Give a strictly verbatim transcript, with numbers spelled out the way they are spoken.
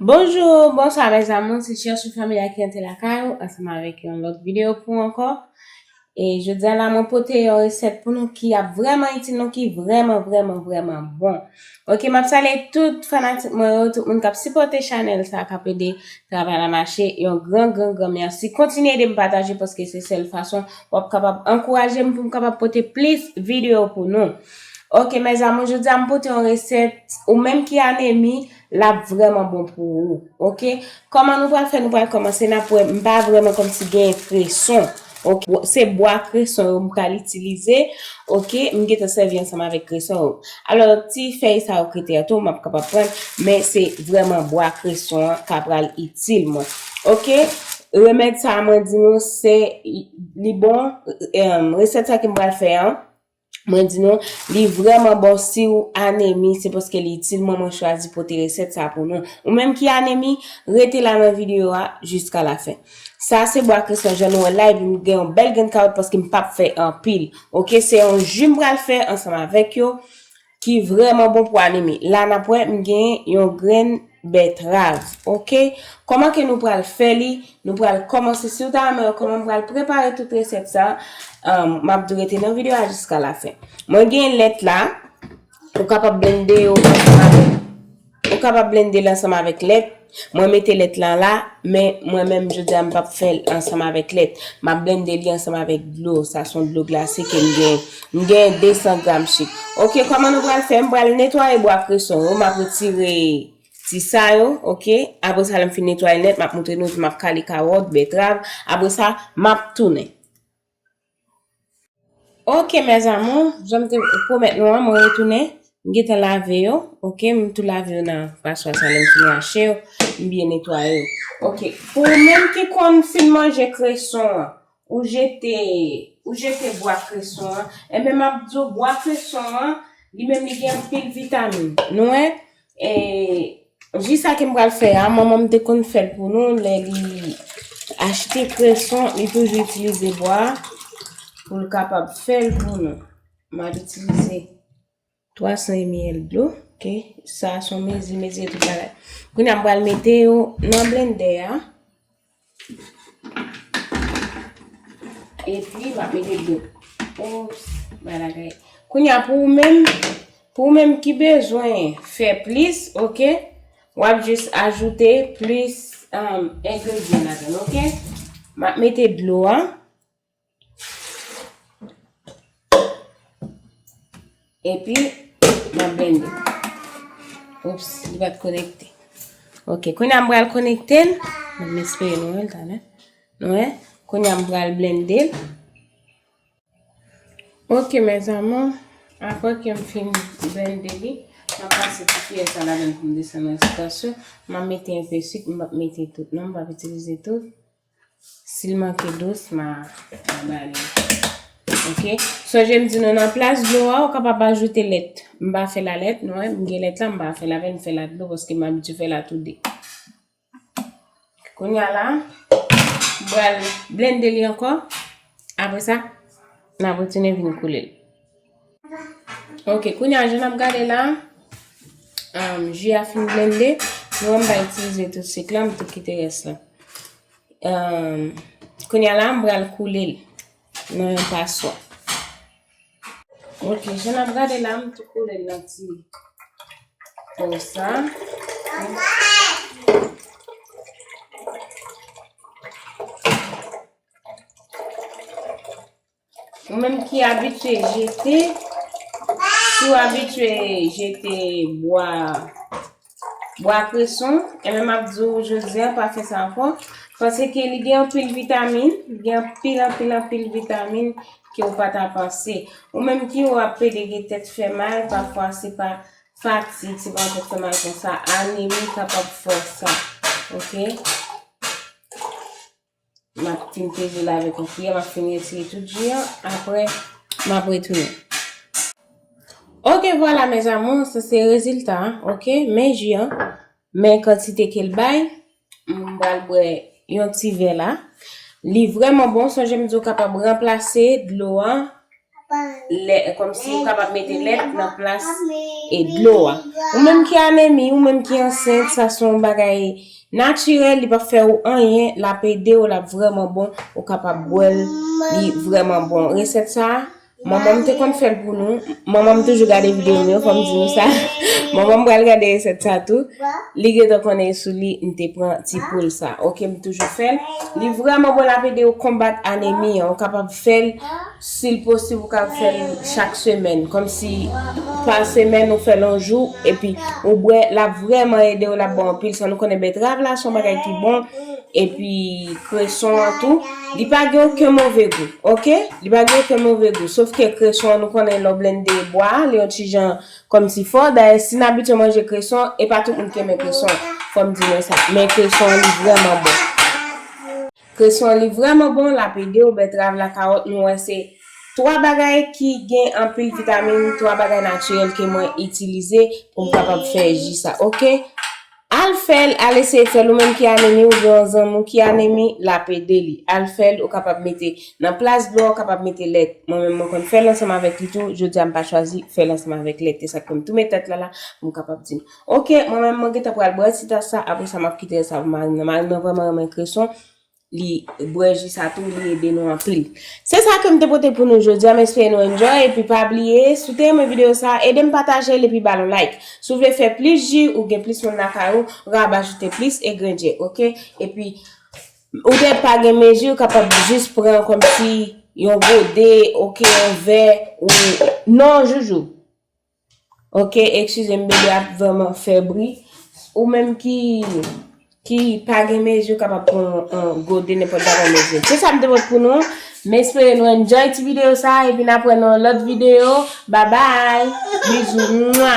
Bonjou, bonswa mes amours, se Chèchou Family ki antre lakay ou ansanm avèk yon lòt videyo pou ou ankò. E jodi a la mwen pote yon resèt pou nou ki ap vrèman itil nou, ki vrèman, vrèman, vrèman bon. Ok, m ap salye tout fanatik mwen yo, tout moun k ap sipòte chanèl sa, k ap ede travay la mache. Yon gran, gran, gran mèsi. Kontinye ede m pataje paske se sèl fason w ap kapab ankouraje m pou m kapab pote plis videyo pou nou. Ok, mes amours, jodi a m pote yon resèt, ou menm ki anemi, l ap vrèman bon pou ou. Ok? Kòman nou pral fè? Nou pral kòmanse, n ap wè, m pa vrèman kòmsi gen kreson. Ok? Se bwa kreson yo m pral itilize. Ok? M gentan sèvi ansanm avèk kreson yo. Alò, ti fèy sa yo k rete a tou, m ap kapab pran, men se vrèman bwa kreson an k ap pral itil mwen. Ok? Remèd sa a, mwen di nou, se, li bon, em, resèt sa ke m pral fè an, mwen di nou, li vrèman bon si w anemi, se paske li itil mwen, mwen chwazi pote resèt sa pou nou. Ou menm ki anemi, rete la nan videyo a jiska la fen. Sa se bwa kreson, jan nou wè la, epi m gen yon bèl grenn kawòt paske m p ap fè anpil. Ok, se yon ji m pral fè ansanm avèk yo ki vrèman bon pou anemi. La n ap wè, m gen yon grenn bètrav. Ok, kòman ke nou pral fè li? Nou pral kòmanse. Si w ta renmen wè kòman m pral prepare tout resèt sa, um, m ap di w rete nan videyo a jiska la fen. Mwen gen lèt la, ou kapab blende yo ansanm avèk, ou kapab blende l ansanm avèk lèt. Mwen mete lèt la la, men mwen menm jodi a m p ap fè l ansanm avèk lèt. M ap blende li ansanm avèk dlo. Sa se yon dlo glase ke m gen. M gen de san gram chik. Ok, kòman nou pral fè? M pral netwaye bwa kreson yo, m ap retire ti sa yo, ok? Apre sa, lè m fin netwaye nèt, m ap montre nou, m ap kale kawòt, bètrav. Apre sa, m ap tounen. Ok, mes amours, jan m te pwomèt nou an, mwen retounen. M gentan lave yo, ok? M tou lave yo nan paswa sa, lè m fin rache yo, m byen netwaye yo. Ok, pou ou menm ki konn fin manje kreson an, ou jete, ou jete bwa kreson an, enben, m ap di w, bwa kreson an, li menm, li gen anpil vitamin. Nou wè, e, ji sa ke m pral fè a, manman m te konn fè l pou nou, lè li achte kreson, li toujou itilize bwa pou l kapab fè l pou nou. M ap itilize twa san mililitre dlo, ok? Sa se yon mezi, mezi tout bagay. Kounye a m pral mete yo nan blendè a. Epi, m ap mete dlo. Ops, bagay. Kounye a, pou ou menm, pou ou menm ki bezwen fè plis, ok? W ap jis ajoute plis, um, engredyan ladan, ok? M ap mete dlo a. Epi, m ap blende. Ops, li pa t konekte. Ok, kounye a m pral konekte l. M espere nou wè l talè. Nou wè? Kounye a m pral blende l. Ok, mes amours, apre ke m fin blende li, m ap pase ti kiyè sa ladan pou m desann rès gras yo. M ap mete enpe sik, m p ap mete tout non, m p ap itilize tout. Si l manke dous, m a, m a ba li. Ok? Sonje m di nou nan plas dlo a, ou kapab ajoute lèt. M pa fè l a lèt, nou wè, m gen lèt la, m pa fè l avè l, m fè l a dlo, paske m abitye fè l a tou de. Kounye a la, m pral blende li ankò. Apre sa, n ap retounen vin koule l. Ok, kounye a, jan n ap gade la, um, ji a fin blende. Nou wè m pa itilize tout sik la, m tou kite rès la. Um, kounye a la, m pral koule l nan yon paswa. Ok, jan n ap gade la, m tou koule l nan ti po sa. Ou menm ki abitye jete, si w abitye jete bwa, bwa kreson, enben m ap di w jodi a pa fè sa ankò, paske li gen anpil vitamin, li gen anpil, anpil, anpil vitamin ke w pa ta panse. Ou menm ki w ap plede gen tèt fè mal, pafwa se pa fatig, se pa yon tèt fè mal konsa, anemi kapab fè w sa, ok? M ap fin peze l avèk yon kiyè, m ap fin retire tout ji an, apre, m ap retounen. Ok, vwala, mes amours, sa se rezilta an, ok? Men ji an, men kantite ke l bay, m pral bwè yon ti vè la. Li vrèman bon, sonje m di w kapab ranplase dlo an, lè, kòmsi w kapab mete lèt nan plas e dlo a. Ou menm ki anemi, ou menm ki ansent, sa se yon bagay natirèl, li p ap fè ou anyen, l ap ede w, l ap vrèman bon, ou kapab bwè l, li vrèman bon. Resèt sa a, manman m te konn fè l pou nou. Manman m toujou gade videyo m yo, fò m di nou sa. Manman m pral gade resèt sa tou. Li gentan konnen sou li, m te pran ti poul sa. Oke, m toujou fè l. Li vrèman bon, l ap ede w konbat anemi an. Ou kapab fè l, si l posib, ou kapab fè l chak semèn. Kòmsi pa semèn, ou fè l yon jou, epi ou bwè, l ap vrèman ede w, l ap ba w anpil san. Nou konnen betrav la, se yon bagay ki bon. Epi kreson an tou, li pa gen okenn move gou, oke? Li pa gen okenn move gou. Sof ke kreson an, nou konnen lè w blende bwa a, li yon ti jan kòmsi fò. Dayè, si n abitye manje kreson, e pa tout moun ki renmen kreson. Fò m di nou sa. Men kreson an, li vrèman bon. Kreson an, li vrèman bon, l ap ede w, betrav la, kawòt, nou wè se twa bagay ki gen anpil vitamin, twa bagay natirèl ke mwen itilize pou m kapab fè ji sa, oke? Al fè l, al eseye fè l, ou menm ki anemi, oubyen yon zanmi w ki anemi, l ap ede li. Al fè l, ou kapab mete nan plas dlo a, ou kapab mete lèt. Mwen menm, mwen konn fè l ansanm avèk li tou, jodi a m pa chwazi fè l ansanm avèk lèt. Se sa k fè m tou met lèt la la, pou m kapab di nou. Oke, mwen menm, mwen gentan pral bwè ti tas sa, apre sa, m ap kite sa pou Marina. Marina vrèman renmen kreson. Li bwè ji sa tou, li ede nou anpil. Se sa ke m te pote pou nou jodi a, m espere nou enjoy, epi pa bliye, si w te renmen videyo sa, ede m pataje l epi ba l yon like. Si w vle fè plis ji, ou gen plis moun lakay ou, ou kapab ajoute plis engredyan, oke? Epi, ou te pa gen mezi, ou kapab jis pran kòmsi yon gode, oke, yon vè, ou, non, joujou. Oke, eskize m, bebe ap vrèman fè bri. Ou menm ki, ki pa gen mezi, ou kapab pran yon gode, nenpòt bagay mezi. Se sa m te pote pou nou. M espere nou enjoy ti videyo sa, epi n ap wè nan yon lòt videyo. Babay! Bizou! Mwa!